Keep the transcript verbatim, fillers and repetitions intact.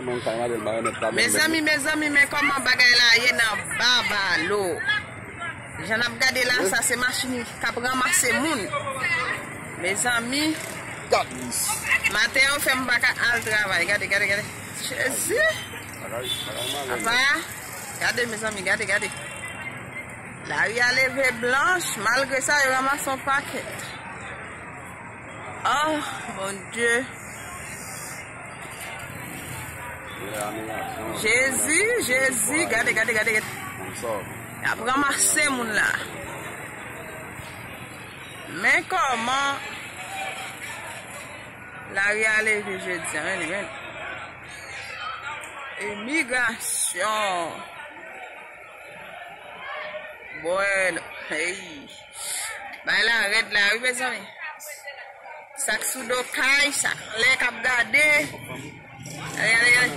Mezanmi, mezanmi, men kòman bagay la ye nan Babalo. Jan n ap gade la, sa se machin k ap ranmase moun. Mezanmi, maten an fè m pa ka al travay. Gade, gade, gade. Jezi! Apa, gade, mezanmi, gade, gade. Lari a leve blanch, malgre sa, yo ranmase yon pakèt. Oh, mon Dieu. Jezi, Jezi, gade, gade, gade, gade. Y ap ranmase moun la. Men kòman lari a leve jodi a, men, men. Imigrasyon. Bueno, hey. Bay la rèd la, wi, mezanmi. Sa k sou do kay, sa k anlè k ap gade. Gade, gade, gade.